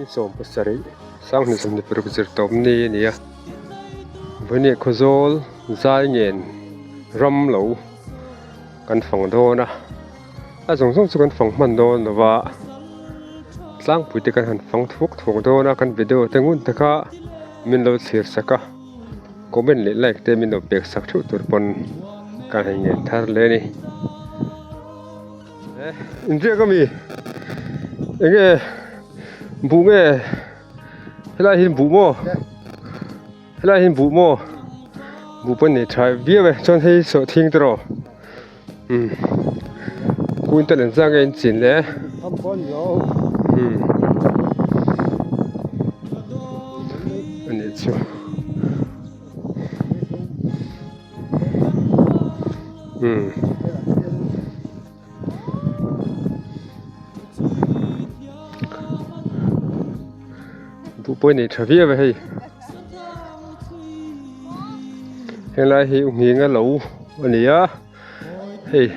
Ni 17 sanghnih 26 zir tawp ni a ni a vawiin khawzawl zai ngen ram lo kan fang dawn a a zawng zawng chu kan fang hman dawn lo va tlangpui te kan han fang thuak thuak dawn a kan video te ngun taka min lo thlir sak a comment leh like te min lo pek sak theuh tur pawn kan han ngen thar hle a ni inziak ami enge buh nge helai hi buh maw. Helai hi buh maw buh pawh nei tha viau e chuan hei sawhthing te rawh umm kung te len zang nge in chin le umm a nih chu umm. Duh pawh i nei tha viau e hei helai hi nghing a lo a ni a hei.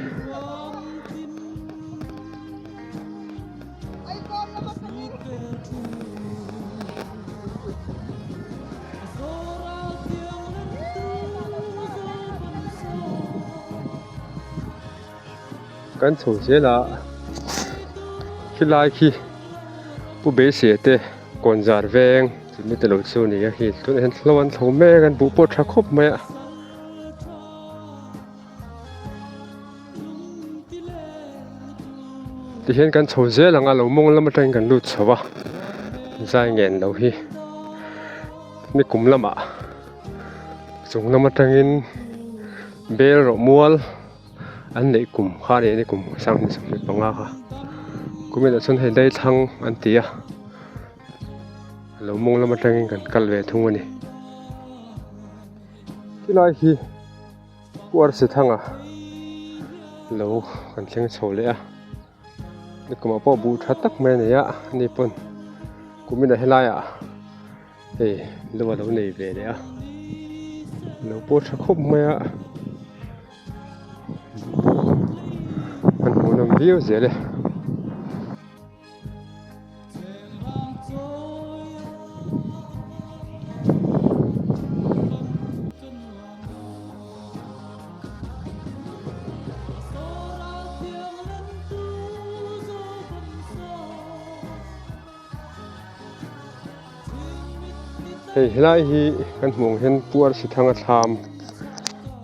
Kan chho zel a khilai khi pu beisei te kawnzar veng chu mi te lo chu a ni a khi tunah hian hlo an thlo mek a an buh pawh a tha khawp mai a. Tihian kan chho zel ang a lo mawng lam atangin kan lut chho a zai ngen lo hi ni kum lamah chung lam atangin bel rawh mual. An neih kum kha a ni a ni kum 2025 kha kumin ah chuan hei daithlang an ti a lo mawng lam atangin kan kal ve thung a ni tilai hi Pu Arsi Thanga lo kan thleng chho leh a ni kumah pawh buh tha tak mai a nei a ani pawn kumin ah helaiah hei lo a lo nei ve leh a lo pawh tha khawp mai a. An hmuhnawm viau zel e. Hei helai hi kan hmuh ang hian puar si thanga thlam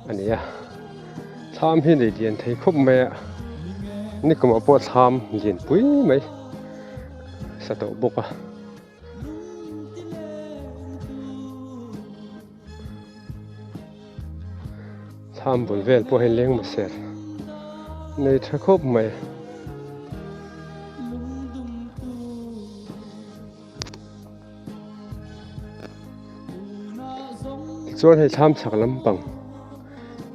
a ni a thlam hi nei lian thei khawp mai a nikumah pawh thlam lian pui mai sa tawh bawk a. Thlam bul vel pawh hi leng maser nei tha khawp mai. Tichuan hei thlam chhak lampang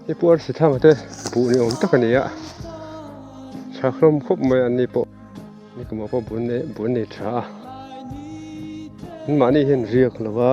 hi puar si thlang te buh ni awm tak a ni a tha hlawm khawp mai an ni pawh nikumah pawh buh an nei tha a anmahni hian riak lo va.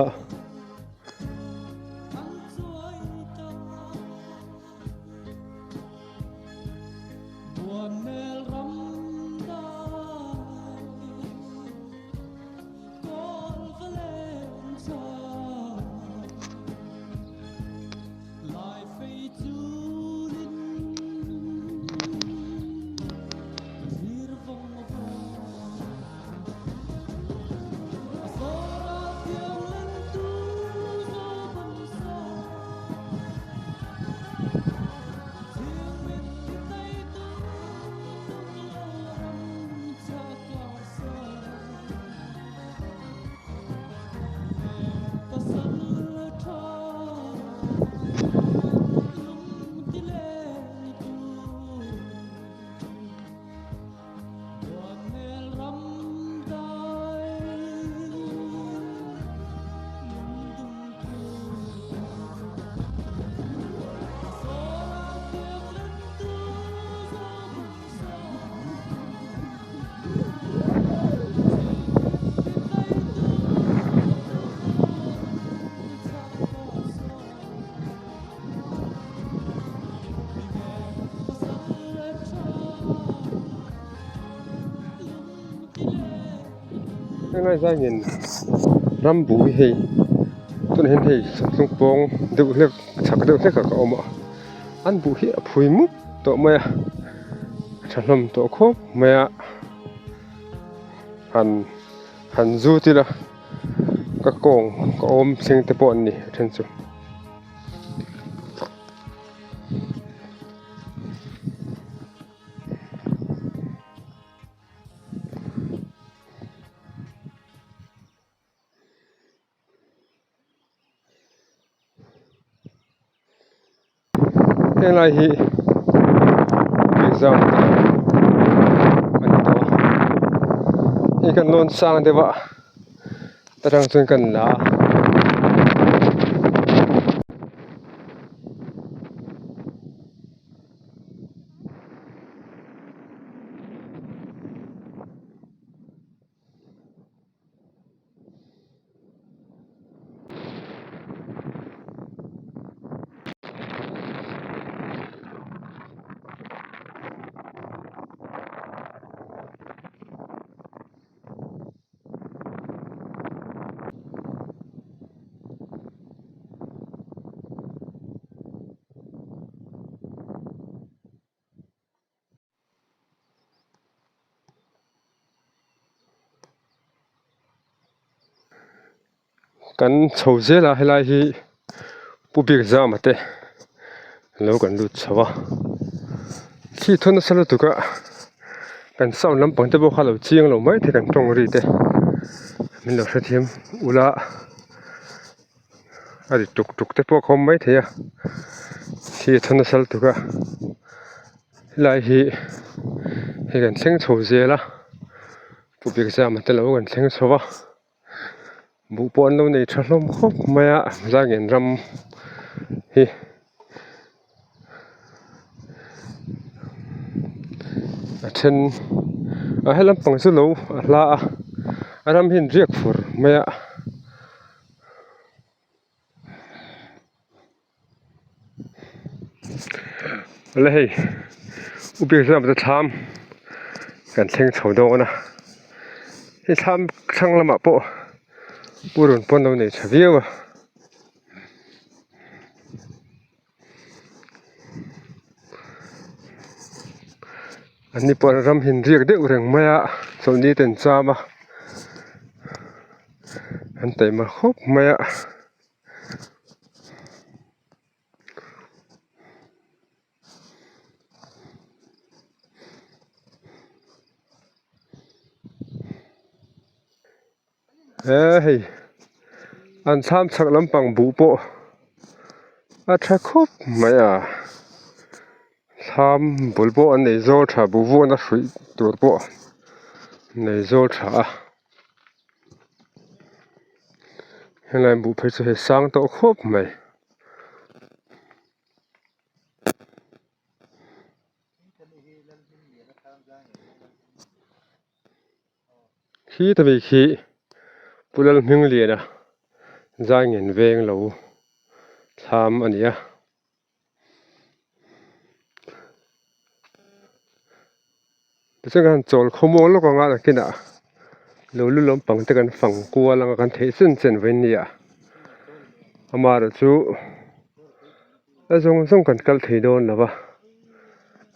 Henglai zaiin ram buh hi hei tunah hian hei satlung pawng deuh hlek chhak deuh hlek ah ka awm a an buh hi a phui mup tawh mai a a tha hlawm tawh khawp mai a han han zut ila ka kawng ka awm thleng te pawh an ni a then chu. Helai hi exam te a ni tawh a hei kan lawn sang deuh a ta tang chuan kan la a. Kan chho zel a helai hi Pu Biakzama te lo kan lut chho a thli thaw nasa lutuk a kan sound lampang te pawh kha lo chiang lo mai thei kan tawng ri te min lo hrethiam ula. A ri tuk tuk te pawh a khawm mai thei a khi a thawn nasa lutuk a helai hi hei kan thleng chho zel a pu biakzama te lo kan thleng chho a buh pawh an lo nei tha hlawm khawp mai a zangin ram hi. A then a helam pang chu lo a hla a a ram hi an riak fur mai a. Awle hei u biakzam te thlam kan thleng chho dawn a hei thlam thlang lamah pawh purun pawn lo nei tha viau a. An ni pawh ram hin riak deuh reng mai a chawlhni te an cham a an taima khawp mai a. He hei an thlam chhak lampang buh pawh a tha khawp mai a thlam bul pawh an nei zawl tha buh vuahna hruih tur pawh nei zawl tha a helai buh phei chu hei sang tawh khawp mai. Khi ta bik hi Pu Lalhmingliana Zaingen veng lo thlam a ni a. Tichuan kan han chawl khawmuang lawk anga nakinah lo lu lampang te kan fang kual anga kan theih chen chen vawiin nia. Amaherawhchu a zawng zawng kan kal thei dawn lo va,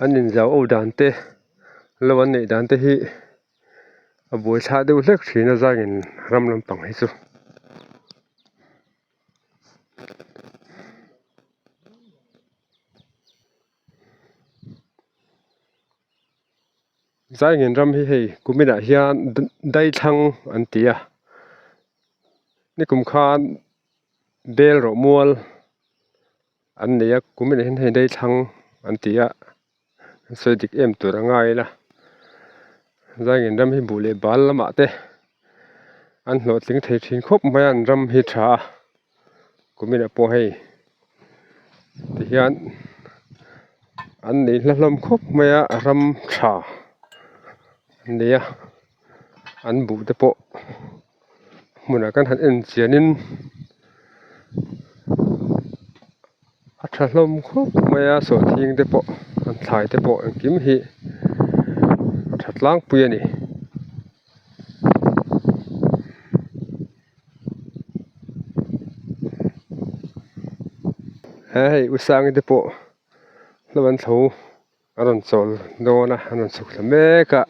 an inzau oh dan te. Lo an neih dan te hi a buai thlah deuh hlek thin a zangin ram lampang hi chu. Zaingin ram hi hei kuminah hian daithlang an ti a nikum khan bel rawh mual an nei a kuminah hian hei daithlang an ti a. An sawi dik em tur a ngai ila zaingin ram hi buh leh bal lamah te an hlawhtling thei thin khawp mai a an ram hi tha a kuminah pawh hei tihian an nei hla hlawm khawp mai a ram tha an nei a an buh te pawh hmunah kan han en chianin. A tha hlawm khawp mai a sawhthing te pawh an thlai te pawh engkim hi a tha tlangpui a ni. He hei u Sangi te pawh hlo an tho a rawn chawl dawn a, a rawn chhuk thla mek a.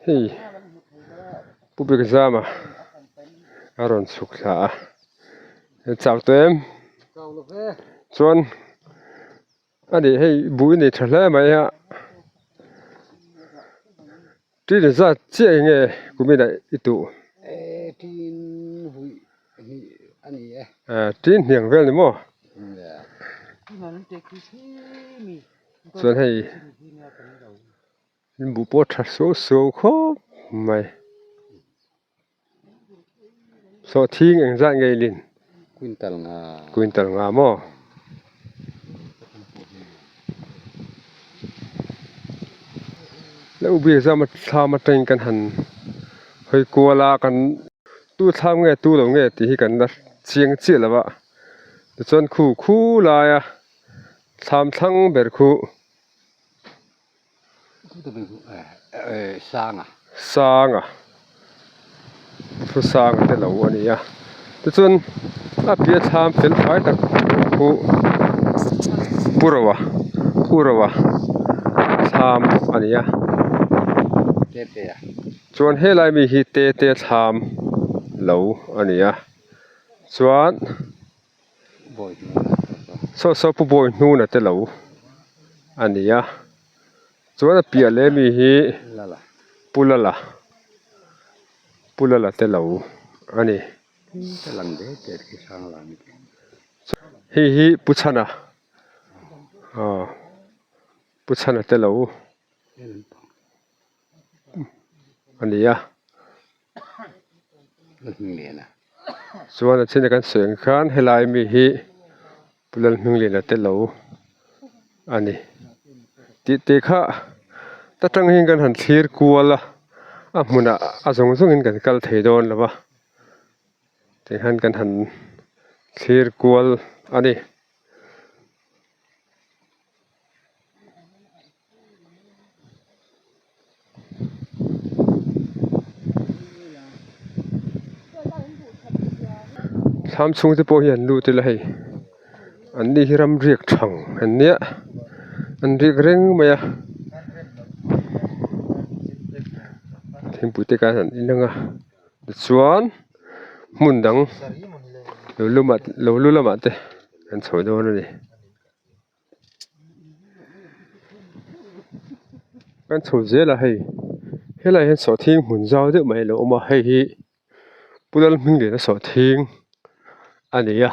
Hei Pu Biakzama a rawn chhuk thla a, chau tawh em? Chuan a nih hei buh i nei tha hle mai a, tin zat chiah eng nge kumin ah i tuh? Tin hniang vel ni maw? Chuan hei in buh pawh tha suau suau khawp mai sawhthing eng zat nge i lin quintal nga quintal nga maw lo biak zam a thlam atangin kan han hawi kual a kan tu thlam nge tu lo nge tih hi kan la chiang chiah lo a tichuan khu khu laia. Thlam thlang ber khu Sanga Sanga thu Sanga te lo a ni a tichuan a piah thlam fel fai tak khu Pu Roa Pu Roa thlam a ni a chuan helai mi hi Tete thlam lo a ni a chuan. Saw saw pu bawi hnuna te lo a ni a chuan a piah leh ami hi pu lala pu lala te lo a ni hei hi pu chhana aw pu chhana te lo a ni a. Chuan a chhina kan sawi ang khan helai mi hi Pu Lalhmingliana te lo a ni tih te kha ta tang hian kan han thlir kual a a hmunah a zawng zawngin kan kal thei dawn lo va tikhan kan han thlir kual a ni. Thlam chhung te pawh hi an lut ila hei an ni hi ram riak thang an nia an riak reng mai a thingpui te khan an in ang a tichuan hmun dang lo lumah lo lu lamah te an chho dawn a ni. Kan chho zel a hei helaiah hian sawhthing hmun zau deuh mai a lo awm a hei hi Pu Lalhmingliana sawhthing a ni a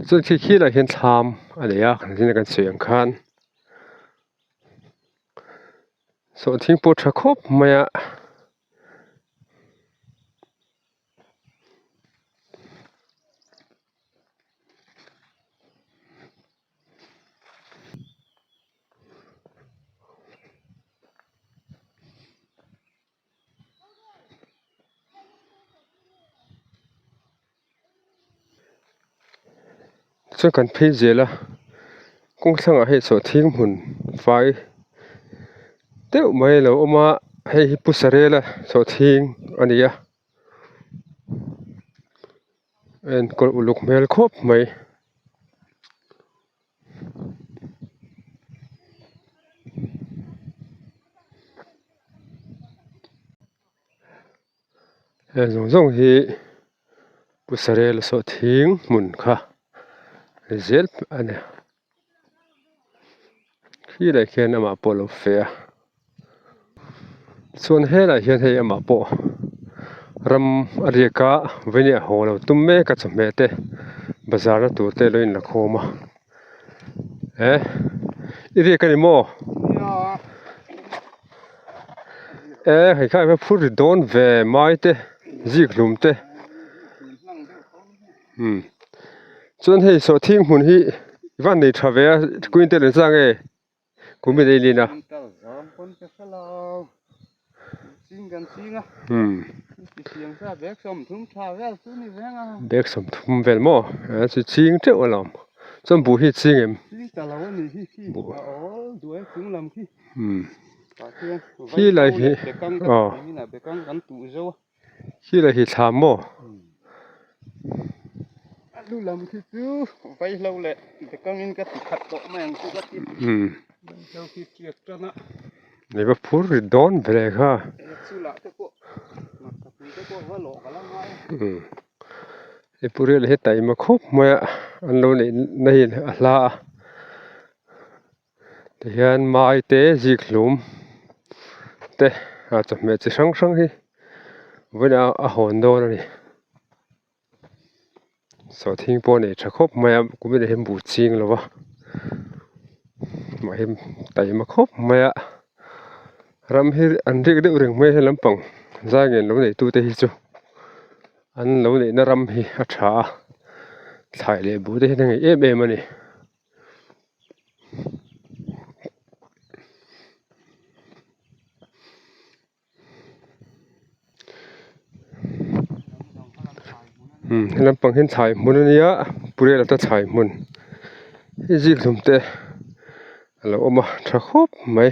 chuan khi khilaiah hian thlam a nei a kan zin a kan sawi ang khan sawhthing pawh tha khawp mai a. Chuan kan phei zel a kawng thlangah hei sawhthing hmun fai deuh mai a lo awm a hei hi Pu Sarela sawhthing a ni a. A enkawl uluk hmel khawp mai. Heng zawng zawng hi Pu Sarel sawhthing hmun kha ni zel a ni. Khi leh khian amah pawh a lo feh a chuan helaiah hian hei amah pawh ram a riak a vawini a haw lo tum mek a chawhmeh te bazar na tur te a lo in la khawm a eh i riak a ni maw eh hei kha eng phur ri dawn ve mai te zik hlum te umm chuan hei sawhthing hmun hi i van nei tha ve a queen te len chang e kum in ei lin a umm bag sawmthum vel maw a chu ching teuh alawm chuan buh hi a ching em buh umm. Khi lai hi aw khi lai hi thlam maw? Umm nei va phur rit dawn ve kha umm hei pu riala hi taima khawp mai a an lo neih na hi a hla a. Tihian mai te zik hlum te ah chawhmeh chi hrang hrang hi vawiinah a hawn dawn a ni. Sawhthing pawh a nei tha khawp mai a kumin ah hian buh ching lo va mah hi taima khawp mai a ram hi an riak deuh reng mai a he lampang zai ngen lo nei tute hi chu an lo neihna ram hi a tha a thlai leh buh te hian a ngeih em em a ni. Umm he lampang hi thlai hmun a nia purel ata thlai hmun hi zik hlum te a lo awm a tha khawp mai.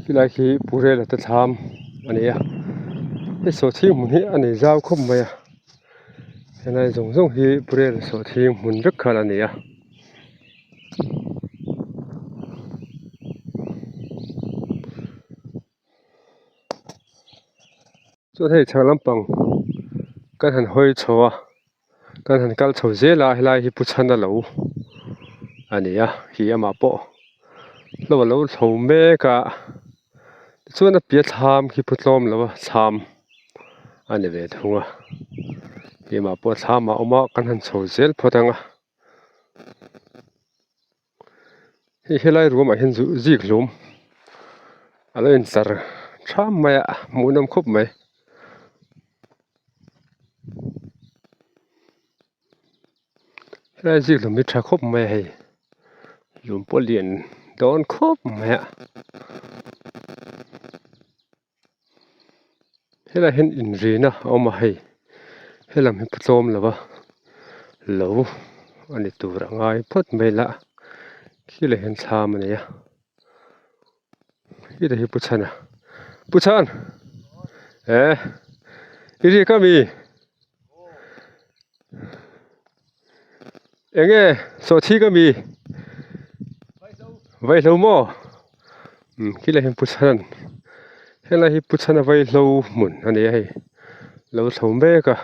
Khilai khi purel ata thlam a ni a hei sawhthing hmun hi a nei zau khawp mai a helai zawng zawng hi purel sawhthing hmun vek khan a ni a. Chuan hei chhak lampang kan han hawi chho a kan han kal chho zel a helai hi pu chhana lo a ni a khi amah pawh hlo a lo thlo mek a tichuan a piah thlam khi pu tlawm lo a thlam a ni ve thung a khi amah pawh thlam ah a awm a kan han chho zel phawt ang a. Hei helai ruamah hian zu zik hlum a lo intlar tham mai a hmuhnawm khawp mai. Helai zik hlum hi tha khawp mai a hei lum pawh lian dawn khawp mai a. Helai hian inrina a awm a hei helam hi tlawm lo va lo a ni tur a ngai phawt mai la khi leh hian thlam a nei a khilai hi pu chhana pu chhan eh i riak a mi eng nge sawhthik a mi vaihlo maw umm khilai hian pu chhan helai hi pu chhana vaihlo hmun a ni a hei lo chho mek a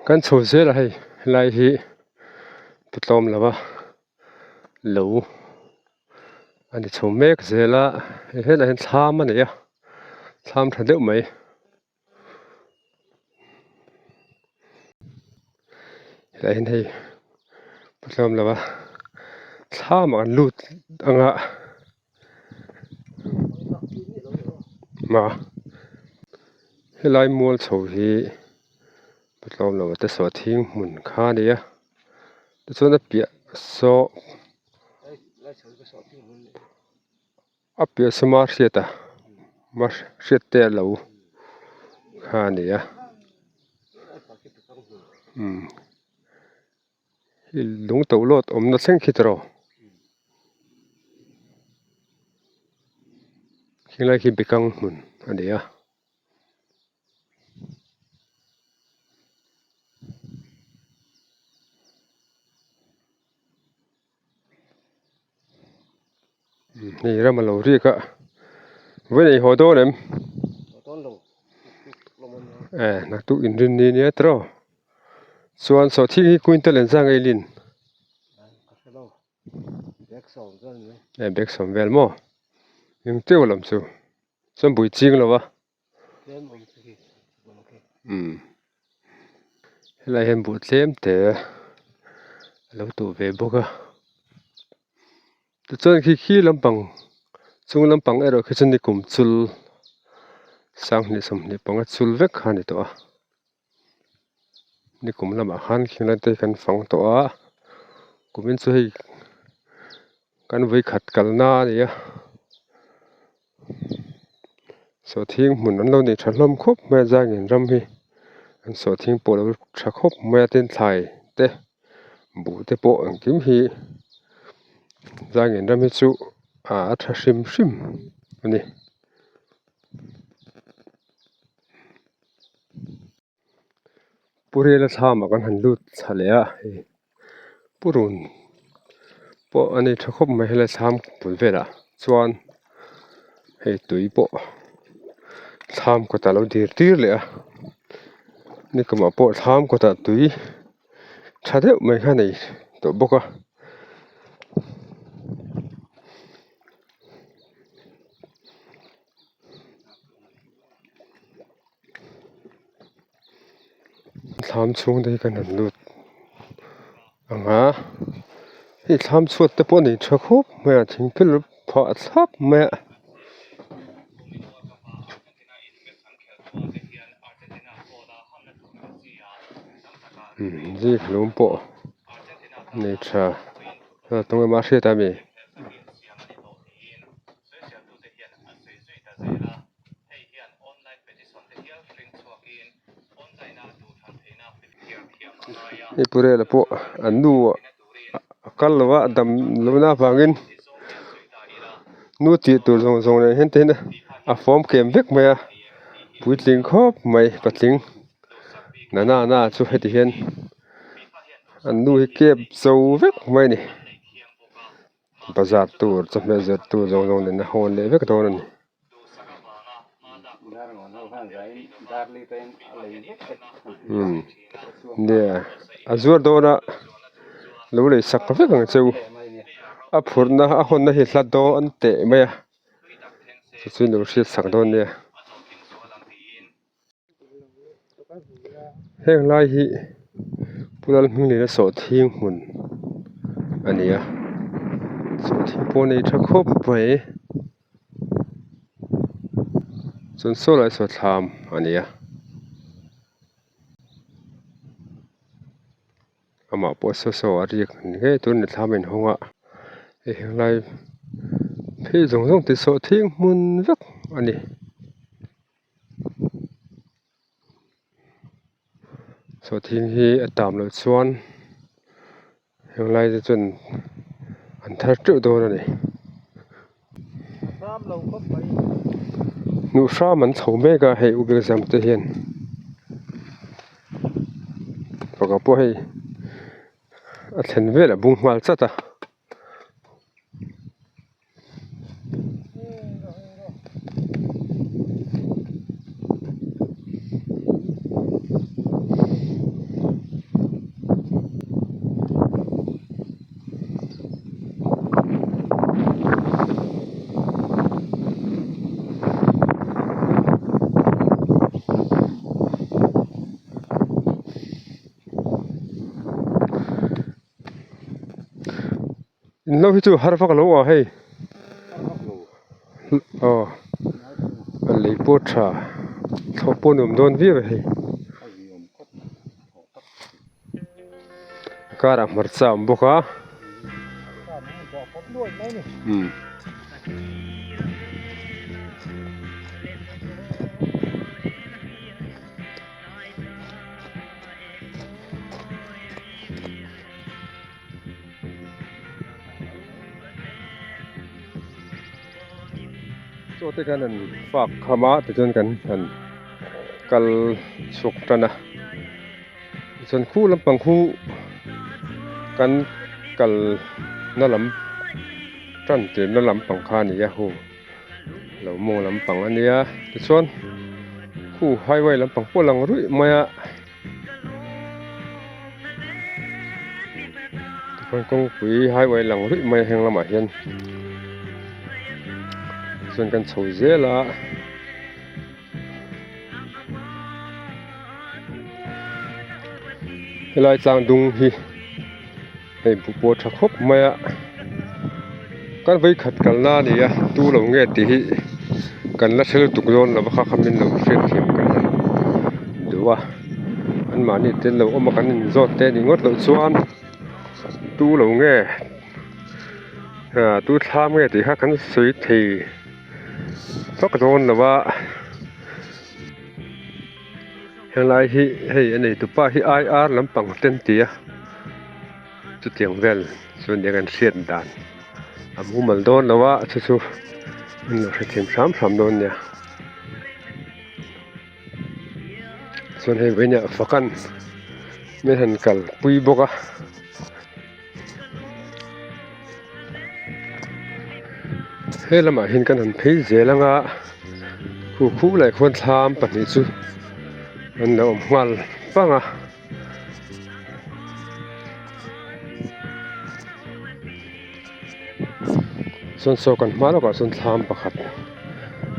kan chho zel a hei helai hi pu tlawm lo va lo a ni chho mek zel a helaiah hian thlam a nei a thlam tha deuh mai. Helaiah hian hei pu tlawm lo va thlam ah an lut ang a ma helai mual chho hi pu tlawm lo te sawhthing hmun kha a ni a tichuan a piah saw a piah saw mar hriat a mar hriat te a lo kha a ni a umm hei lung to lawt awmna thleng khi tawh khilai khi bekang hmun a ni a. Hei ram a lo riak a vawi nei haw dawn em eh naktuk inrin ni nia tiraw chuan sawhthing hi quintal engzah nge i lin eh bag sawm vel maw eng teuh lam chu chuan bui ching lo va. Umm helai hian buh tlem te a lo tuh ve bawk a tichuan khi khi lampang chung lampang erawh khi chu nikum chul sanghnih sawmhnih panga chul vek kha a ni tawh a. Nikum lamah khan khing te kan fang tawh a kumin chu hei kan vawikhat kalna a ni a sawhthing hmun an lo nei tha hlawm khawp mai a zangin ram hi an sawhthing pawh a lo tha khawp mai a tin thlai te buh te pawh engkim hi zangin ram hi chu ah a tha hrim hrim a ni. Purela thlamah kan han lut thla leh a hei purun pawh a nei tha khawp mai helai thlam bul velah chuan hei tui pawh thlam kawtah a lo dir tir leh a nikumah pawh thlam kawtah tui tha deuh mai kha a nei tawh bawk a. Thlam chhung te hi kan han lut ang a hei thlam chhuat te pawh a nei tha khawp mai a thingphel phah thlap mai a. Zikhlum pawh a nei tha tunge mah hriat a mi. Hei purela pawh an nu a kal lo a a dam lohna avangin nu tih tur zawng zawng nen hian tihian a fawm kem vek mai a puitling khawp mai patling nana na chu heti hian an nu hi kep zo vek mai a ni. Bazar tur chawhmeh zir tur zawng zawng nen a hawn leh vek dawn a ni. Umm nia a zuar dawn a lo lei sak vek ang che u a phurhna a hawnna hi hla dawn teh mai a chu chu in lo hriat sak dawn nia. Heng lai hi Pu Lalhmingliana sawhthing hmun a ni a sawhthing pawh a nei tha khawp mai chuan saw lai saw thlam a ni a amah pawh saw saw a riak ngei tur a ni thlam a inhawng a hei helai phei zawng zawng te sawhthing hmun vek a ni. Sawhthing hi a tam loh chuan henglai te chuan an thar teuh dawn a ni. Hnuh hram an chho mek a hei u biakzam te hian faka pawh hei a thlen velah a bung nghal chat a. In lo hi chu har vak lo a hei aw a lei pawh tha thlawh pawh nuam dawn viau e hei car ah hmarcha a awm bawk a umm. Chaw te khan an fak kham a tichuan kan han kal chhuak tan a tichuan khu lampang khu kan kal na lam tan tirna lampang kha a ni a hu lo mawng lampang a nia tichuan khu highway lampang pawh a lang ruih mai a. Tikhuan kawngpui highway lang ruih mai a heng lamah hian chuan kan chho zel a helai tlang dung hi hei buh pawh a tha khawp mai a kan vawikhat kalna a ni a tu lo nge tih hi kan la hre lutuk dawn lo va kha kha min lo hriatthiam kan han duh a. Anmahni tel lo awm a kan inzawt te anih ngawt loh chuan tu lo nge tu thlam nge tih kha kan sawi thei vak dawn lo a. Helai hi hei a nei tupa hi IR lampang te an ti a chutiang vel chu nia kan hriat dan a mumal dawn lo a chu chu an lo hrethiam hram hram dawn nia chuan hei vawiinah fakan min han kalpui bawk a. He lamah hian kan han phei zel anga khu khuh leh khuan thlam pahnih chu an lo awm nghal pang a. Chuan saw kan hma lawkah chuan thlam pakhat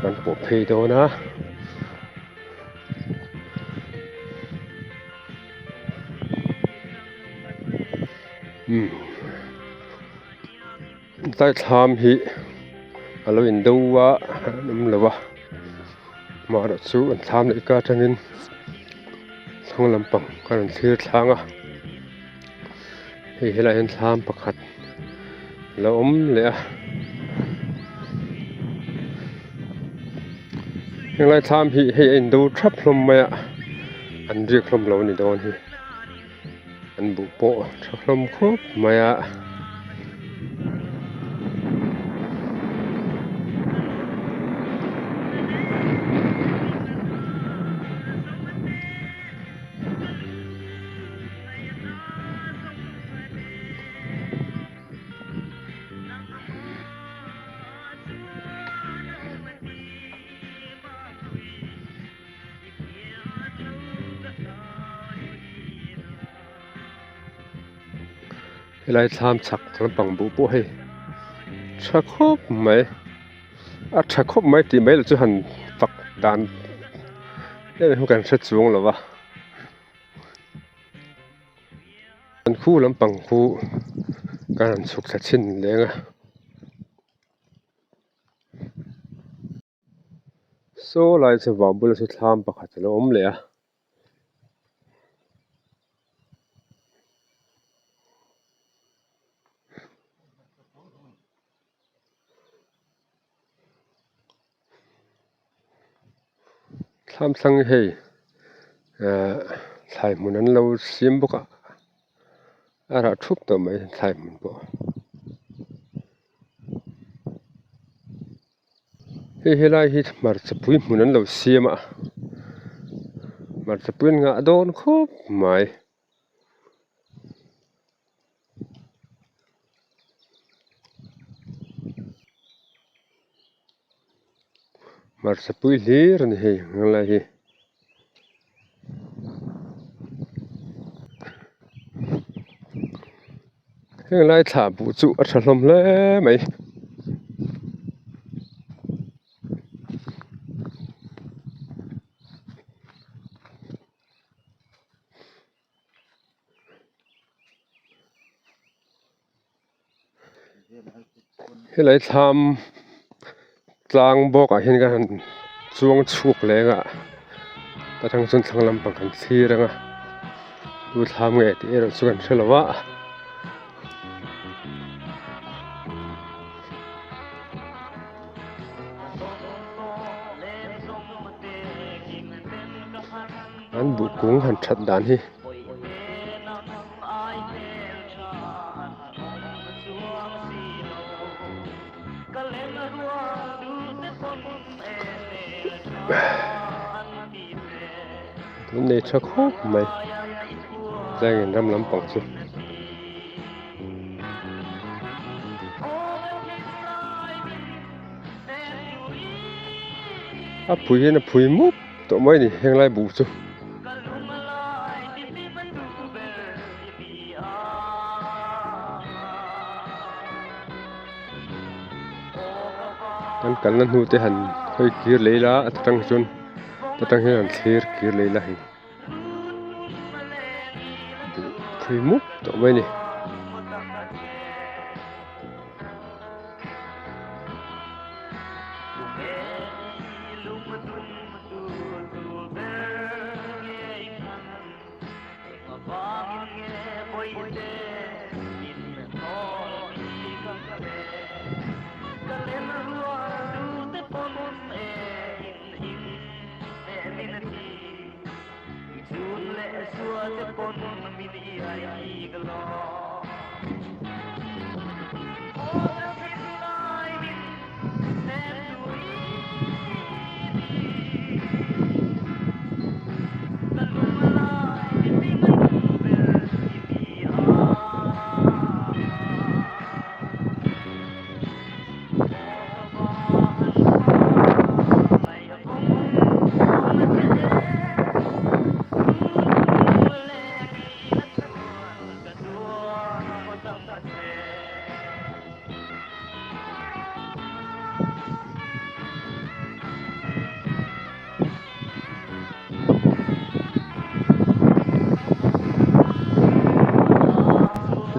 kan pawh phei dawn a. Tlai thlam hi a lo in do a an awm lo a amaherawh chu an thlam leh ka atangin thlang lampang ka rawn thlir thlang a hei helaiah hian thlam pakhat a lo awm leh a henglai thlam hi hei a in do thap hlawm mai a an riak hlawm lo a ni dawn hi. An buh pawh tha hlawm khawp mai a. Helai thlam chhak lampang buh pawh hei tha khawp mai a tha khawp mai tih mai loh chu han fak dan em em kan hre chuang lo va an khu lampang khu kan han chhuk thla chhin leng a. Saw lai chu vau bulah chu thlam pakhat a lo awm leh a. Thlam thlang hi hei ehh thlai hmun an lo siam bawk a a rah thup tawh mai thlai hmun pawh. Hei helai hi hmarchapui hmun an lo siam a hmarchapui an ngah dawn khawp mai. Hmarchapui hlir a ni hei helai hi. Heng lai thla buh chu a tha hlawm hle mai. Helai thlam tlang bawk ah hian ka han chuang chhuk leng a ta tang chuan thlang lampang kan thlir ang a tu thlam nge tih erawh chu kan hre lo a. An buh kung han that dan hi. Tun nei tha khawp mai Zaingin ram lampang chu. A phui hian a phui mup tawh mai a ni henglai buh chu. Kan kalna hnu te han hawi kir leh ila a tang chuan ta tang hian han thlir kir leh ila hei buh phui mup tawh mai a ni.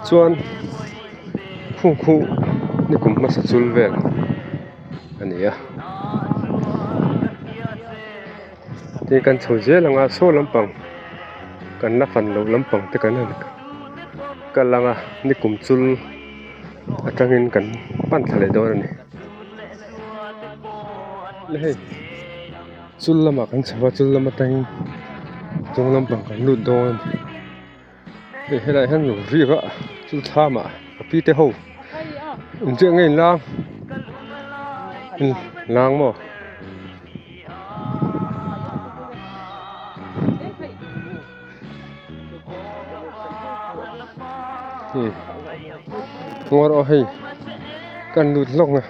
Tichuan khung khu ni kum hmasa chul vel a ni a tin kan chho zel ang a saw lampang kan la fan loh lampang te kan han kal ang a ni kum chul atangin kan pan thla leh dawn a ni. Le hei chul lamah kan chho a chul lam atangin chung lampang kan lut dawn a ni hei helaiah hian lo riak a chul thlamah ka pi te ho inziak nge inlang inlang maw. Ngawr aw hei kan lut hlawk mai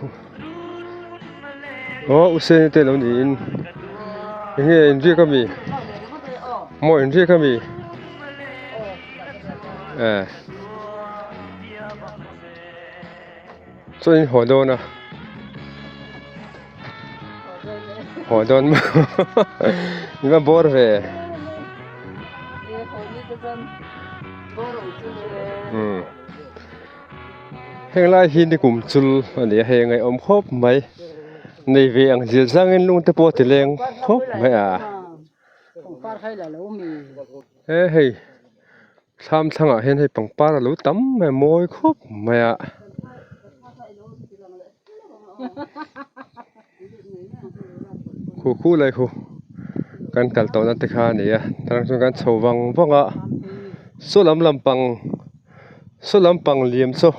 aw u seni te lo niin enge inriak ami maw inriak ami eh chuan in haw dawn a haw dawn maw i va bawr ve umm heng lai hi ni kum chul a ni a hei a ngaihawm khawp mai nei ve ang zir zangin lung te pawh a ti leng khawp mai a he hei. Thlam thlangah hian hei pangpar a lo tam mai a mawi khawp mai a. Khu khu lai khu kan kal tawhna te kha a ni a tah chuan kan chho vang vang a saw lam lampang saw lampang liam saw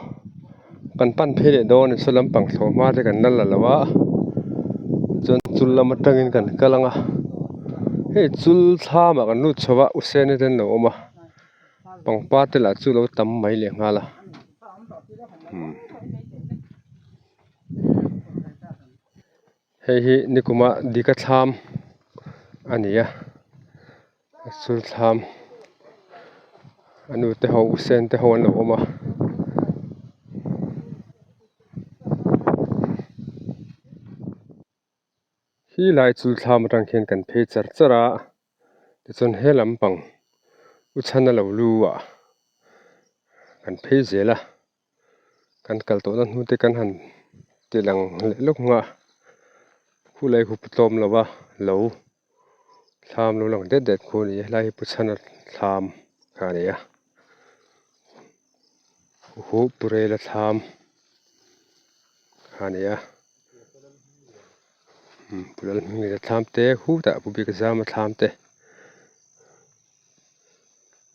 kan pan phei leh dawn a ni saw lampang thlawh hma te kan la la lo a chuan chul lam atangin kan kal ang a hei chul thlamah kan lut chho a u seni te an lo awm a pangpar te lah chu lo tam mai leh nghal a umm hei hi nikuma dika thlam a ni a chul thlam a nu te ho u sen te ho an lo awm a. Hi lai chul thlam atang khian kan phei char char a tichuan he lampang u chhan a lo lu ah kan phei zel a kan kal tawhna hnu te kan han ti lang leh lawk nghah khu lai khu pu tlawm lo va lo thlam lo lang det det khu a ni a helai hi pu chhana thlam kha a ni a hu pu rela thlam kha a ni a pu lalhminglia thlam te khutah pu bik zama thlam te.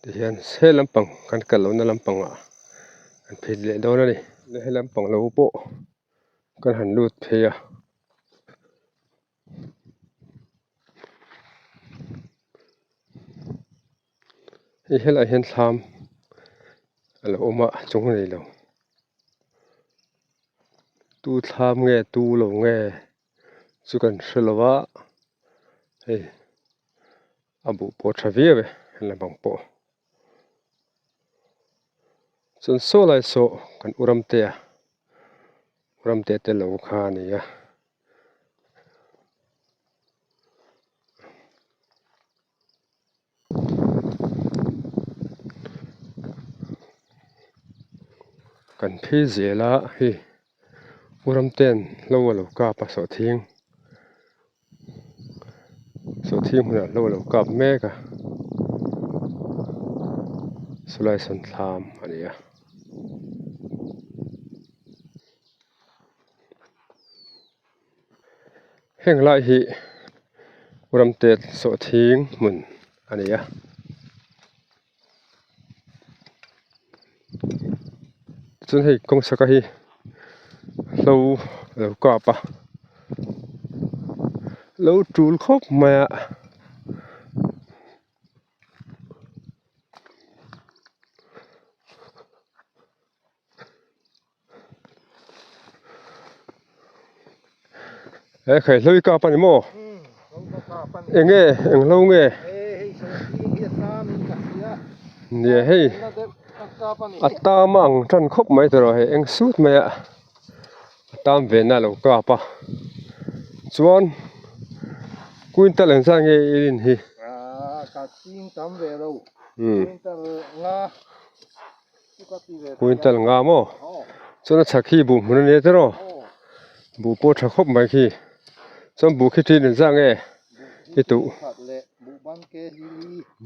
Tihian he lampang kan kal lohna lampangah kan phei leh dawn a ni he lampang lo pawh kan han lut phei a. Hei helaiah hian thlam a lo awm a chung a nei lo tu thlam nge tu lo nge chu kan hre lo va hei. A buh pawh tha viau e lampang pawh chuan saw lai saw kan u ramtea u ramtea te lo kha a ni a. Kan phei zel a hei u ramtea'n hlo a lo kap a sawhthing. Sawhthing hmunah hlo a lo kap mek a sawlai sawn thlam a ni a. Heng lai hi ramte sawhthing hmun a ni a. Chuan hei kawng saka hi hlo a lo kap a lo tul khawp mai a. He khai hlui kap ani maw enge eng hlo nge nia hei a tam a ang tan khawp mai tawh hei eng sut mai a a tam ve na a lo kap a chuan quintal engzat nge i rin hi. Quintal nga maw chuan a chhak hi buh hmun a nia tiraw buh pawh tha khawp mai khi chuan buh khi ṭin engzah nge i tuh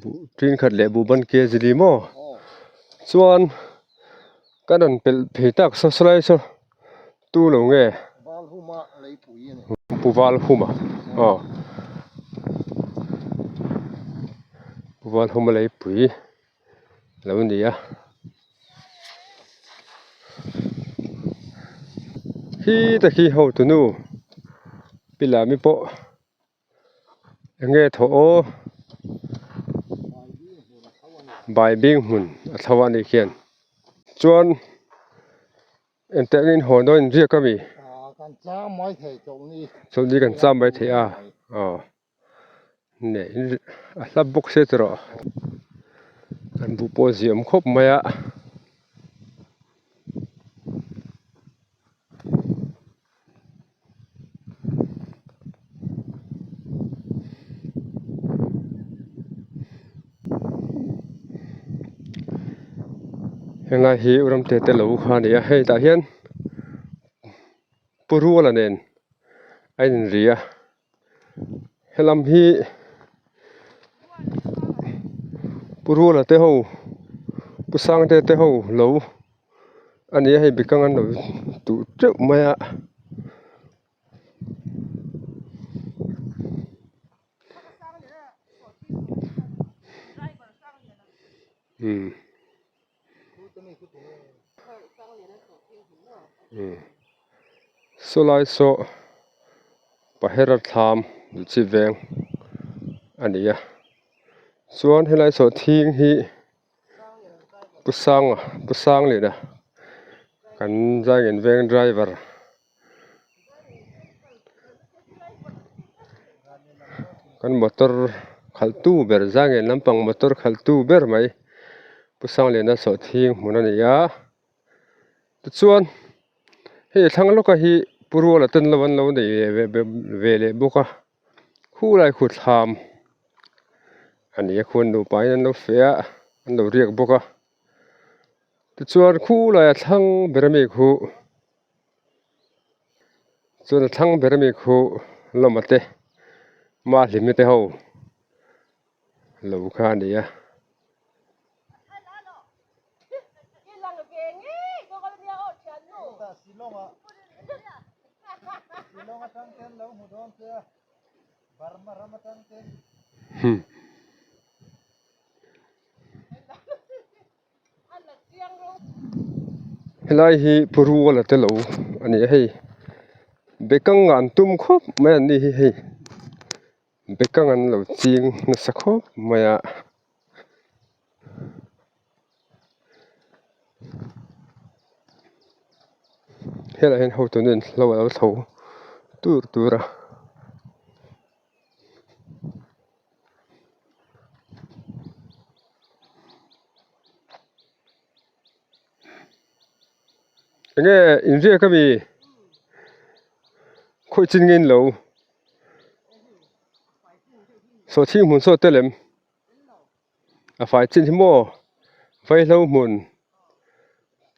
buh ṭin khat leh buh ban ke zili maw chuan kan rawn pelh phei tak saw sawlai saw tu lo nge pu val huma aw pu val huma leipui. Lo ni a khi te khi hotu nu pi lami pawh eng nge thawh aw baibing hmun a tho a nih khian chuan Engtiang in haw dawn in riak ami? Chawlhni kan cham mai thei a aw. Neh a hlap bawk se tawh rawh an buh pawh a ziah awm khawp mai a. Helai hi u ramte te lo kha a ni a hei tah hian pu ruala nen a inri a. Helam hi Pu Ruala te ho Pu Sangte te ho lo a ni a hei bikang an lo tuh teuh mai a. Saw lai saw pahera thlam chi veng a ni a chuan helai saw thing hi pu sanga pu sangliana kan zaingen veng driver kan motor khalh tu ber zangen lampang motor khalh tu ber mai Pu Sangliana sawhthing hmun a ni a tichuan hei thlang lawka hi Pu Ruala ten lo an lo nei ve leh bawk a khulai khu thlam a ni a khuan nupa in an lo feh a an lo riak bawk a tichuan khulai a thlang ber ami khu chuan a thlang ber ami khu lawma te Mahlimi te ho lo kha a ni a. Helai hi Pu Ruala te lo a ni a hei bekang an tum khawp mai an ni hi hei. Bekang an lo ching nasa khawp mai a. Helaiah hian hotu nen hlo a lo tho tur tur a. Enge inriak ami khawi chin nge in lo. Sawhthing hmun saw tel em a fai chin hi maw vaihlo hmun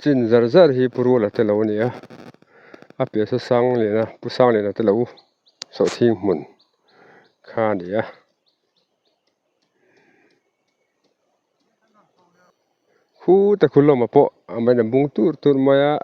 chin zar zar hi pu ruala te lo a ni a a piah saw sang lian a pu sang lian a te lo sawhthing hmun kha a ni a. Khuta khu lawmah pawh a main a bung tur tur mai a.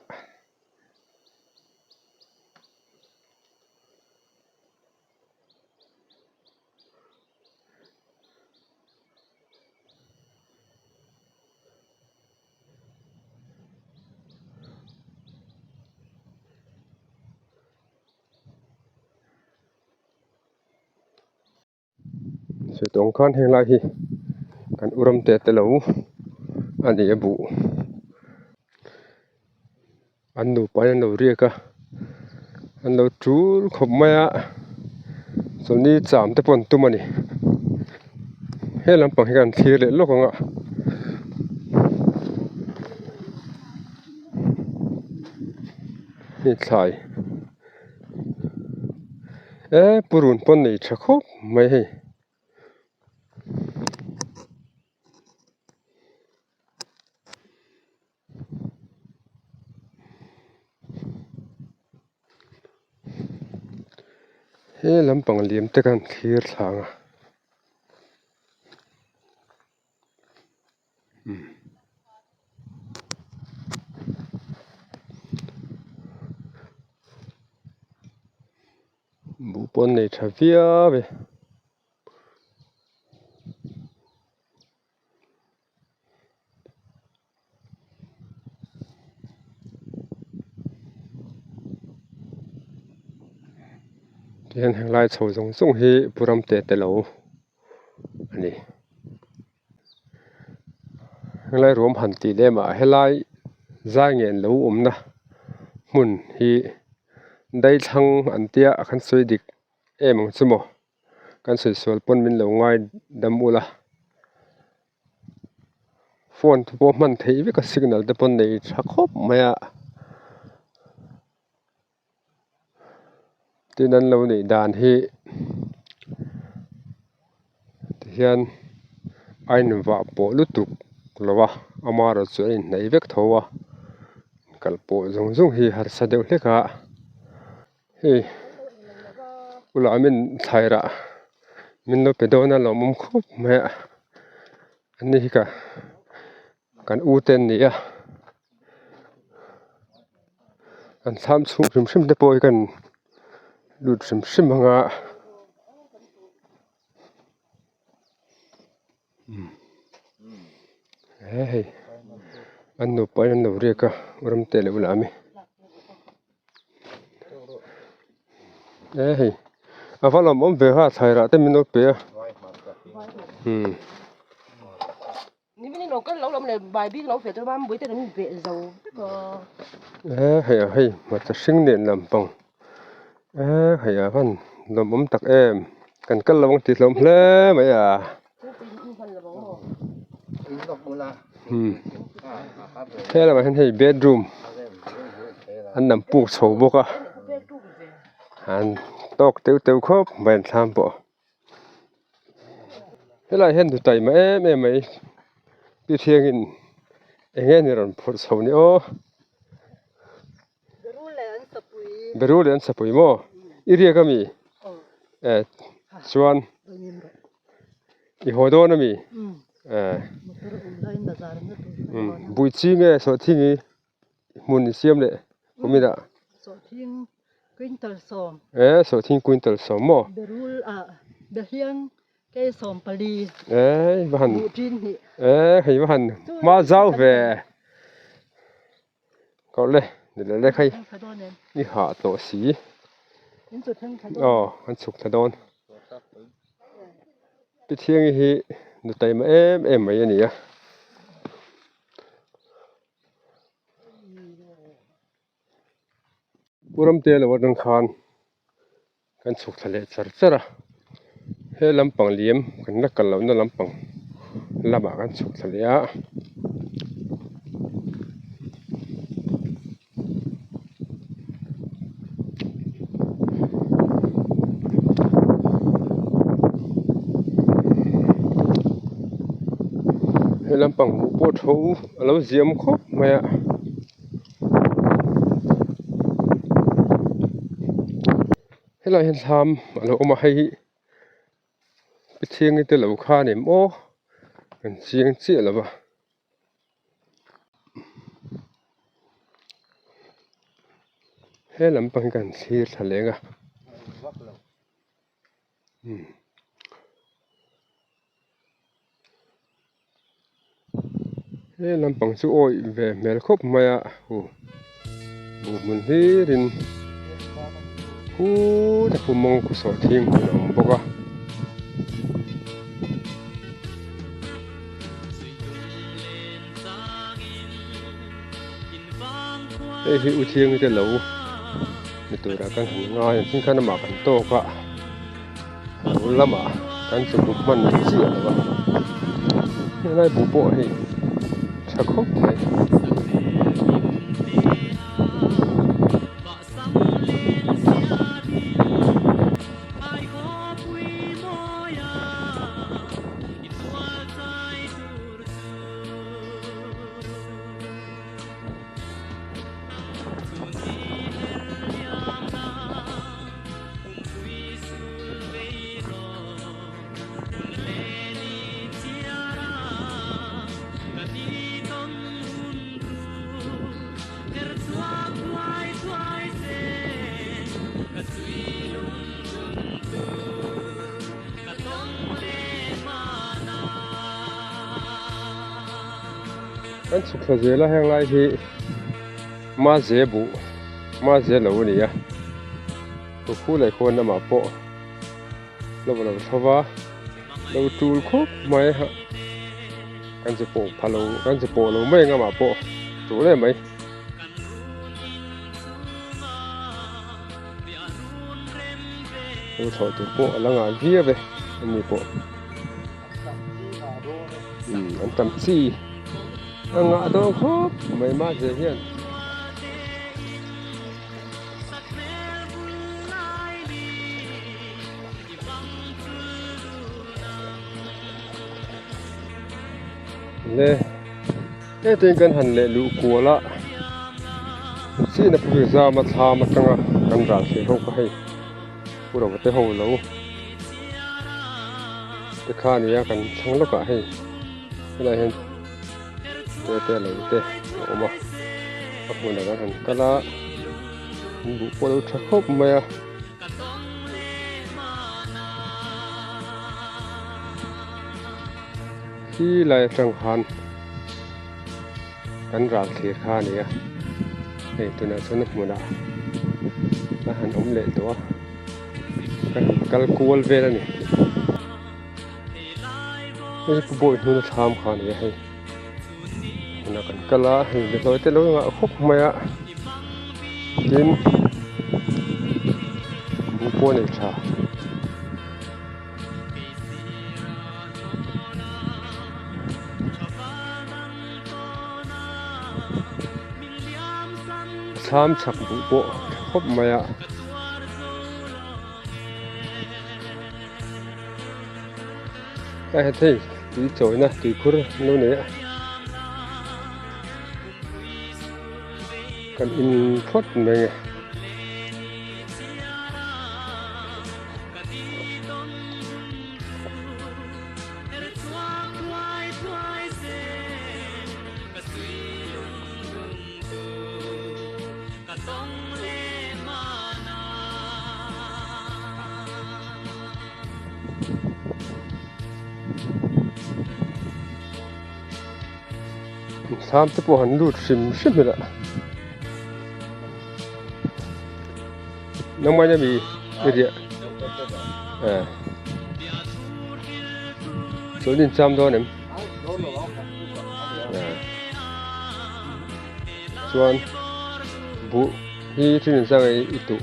Sawi tawng khan heng lai hi kan u ram te te lo a ni a buh. An nupa in an lo riak a, an lo tul khawp mai a, chawlhni cham te pawh an tum a ni. He lampang hi kan thlir leh lawk ang a. Hei thlai eh purun pawn nei tha khawp mai hei. He lampang liam te khan thlir thlang a buh pawh an nei tha viau e. Tihian henglai chho zawng zawng hi pu ram te te lo a ni. Henglai ruam han tih lem ah helai zai ngen lo awmna hmun hi daithlang an tia a khan sawi dik em ang chu maw. Kan sawi sual pawn min lo ngai dam ula phone te pawh hman theih vek a signal te pawh nei tha khawp mai a tin an lo neih dan hi tihian a invah pawh lutuk lo a amaherawhchu chu a inhnaih vek tho a kal pawh zawng zawng hi harsa deuh hlek a. Hei bulah min thlai rah min lo pe dawn a lawmawm khawp mai a ani hi ka kan u te an ni a an thlam chhung hrim hrim te pawh hi kan lut hrim hrim ang a. He hei an nupa in an lo riak a ramte leh bulah ami he hei a va lawmawm ve ha thlai rah te min lo pe a umm. He hei a hei hmarcha hring nen lampang he hei a van lawmawm tak em kan kal lo ang tih hlawm hle mai a. He lamah hian hei bedroom an lam puk chho bawk a an tawk teuh teuh khawp mai an thlam pawh. Helai hian nu taima em em mai pi thiangin eng nge ni rawn phurh chho ni aw Beru leh an sapui maw i riak ami eh chuan i haw dawn ami eh bui chi nge sawhthing hi. Hmun i siam leh kumin ah. Sawhthing quintal sawm. Eh sawhthing quintal sawm maw? Berul ah Behliang kei sawm pali. Eh va han. Buh ṭin hnih. Eh hei va han hma zau ve. Kawrh le ni leh lek hei i hah tawh si. Aw an chhuk thla dawn. Pi Thiangi hi nu taima em em mai a ni a. Pu Ramte lo atang khan kan chhuk thla leh char char a he lampang liam kan la kal lohna lampang lamah kan chhuk thla leh a. He lampang hmuh pawh tho a lo ziam khawp mai a. Helai hian thlam a lo awm a hei hi Pathiangi te lo kha a ni maw kan chiang chiah lo va. He lampang hi kan thlir thla leng a he lampang chu awih ve hmel khawp mai a huh buh hmun hlir in khut a pumawng khu sawh thing hmun a awm bawk a. Hei hi U Thiangi te lo ni turah kan han ngai ang khan amah kan tawk a lo lamah kan chu bu hman chiah lo a helai bu pawh hei tha khawp mai. Kan chhuk thla zel a heng lai hi maze buh maze lo a ni a khu leh khuan lamah pawh lo va lo tho va lo tul khawp mai a kan che pawh pha lo kan che pawh lo mai ang amah pawh tul em mai. Lo thlawh tur pawh a la ngah viau e ani pawh. Umm an tam chi a ngah dawn khawp mai mahse hian. Le hetiang kan han leh luh kual a china pawh zam a thlam atanga kan ral thei ho kha hei. Pu Rova te ho lo te kha a nia kan thlang lawk ah hei helai hian te te lo te a awm a a hmunah kan han kal a an buh pawh a lo tha khawp mai a. Khi lai atang khan kan ral thlir kha a ni a hei tunah chuan a hmunah a han awm leh tawh a kan han kal kual vel a ni hei pu bawi hnuna thlam kha a ni a hei tunah kan kal a hei behlawi te lo ngah khawp mai a tin buh pawh a nei tha. Thlam chhak buh pawh tha khawp mai a. Tlai hian hei tui chawina tuikhur an lo nei a. Kan in phawt mai nge. Thlam te pawh han lut hrim hrim ila nangmah ami i riah eh chuan in cham dawn em chuan buh hi thil in zang i tuh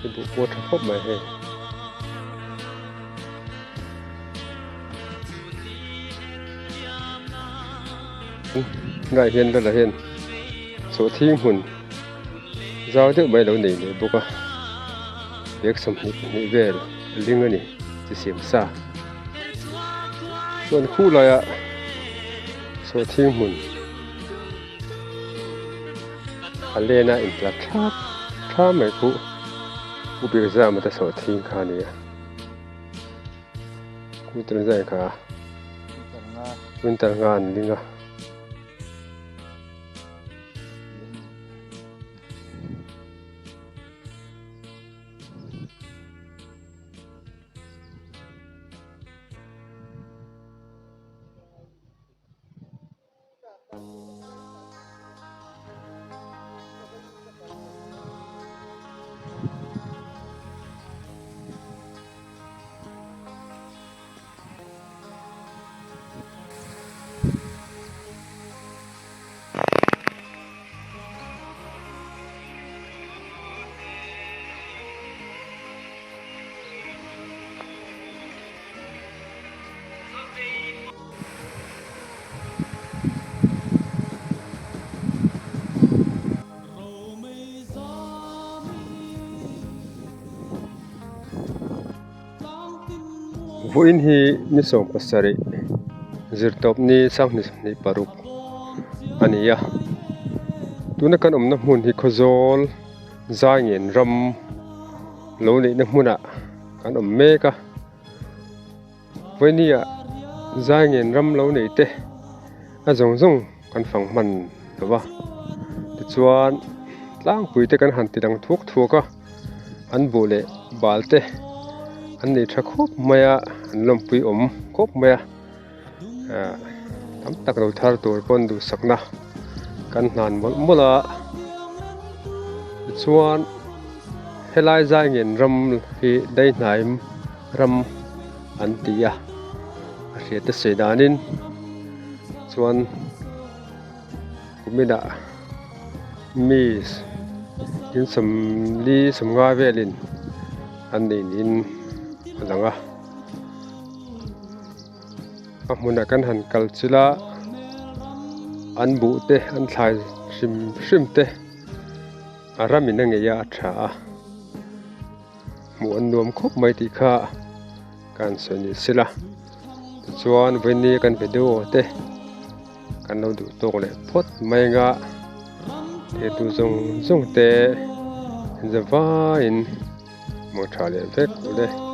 eh buh pawh a tha khawp mai hei. Tunah hian lala hian sawhthing hmun zau deuh mai a lo nei leh bawk a bag 22 vel a ling a ni chi siam sa chuan khu laiah sawhthing hmun a len a intlar thlap thlap mai khu u biakzama te sawhthing kha a ni a. Quintal zai kha quintal nga an ling a. Vawiin hi ni 17 zirtawpni 2026 a ni a, tuna kan awmna hmun hi Khawzawl Zaingen ram lo neihna hmunah kan awm mek a. Vawinia Zaingen ram lo nei te a zawng zawng kan fang hman lo va, tichuan tlangpui te kan han ti dang thuak thuak a, an buh leh bal te an nei tha khawp mai a, an lawmpui awm khawp mai a, ah tam tak lo thar tur pawn duhsakna kan hnan mawlh mawlh a, tichuan helai Zaingen ram hi Daihnaim ram an ti a, a hriat te sawi danin chuan kuminah mi in sawmli sawmnga velin an nei niin a lang a, a hmunah kan han kal chilh a an buh te an thlai hrim hrim te a ramin a ngei a a tha a. Hmuh an nuam khawp mai tih kha ka han sawi ni sila tichuan vawiini kan video te kan lo duh tawk leh phawt mai anga theitu zawng zawng te zavaiin mawng tha leh vek ule.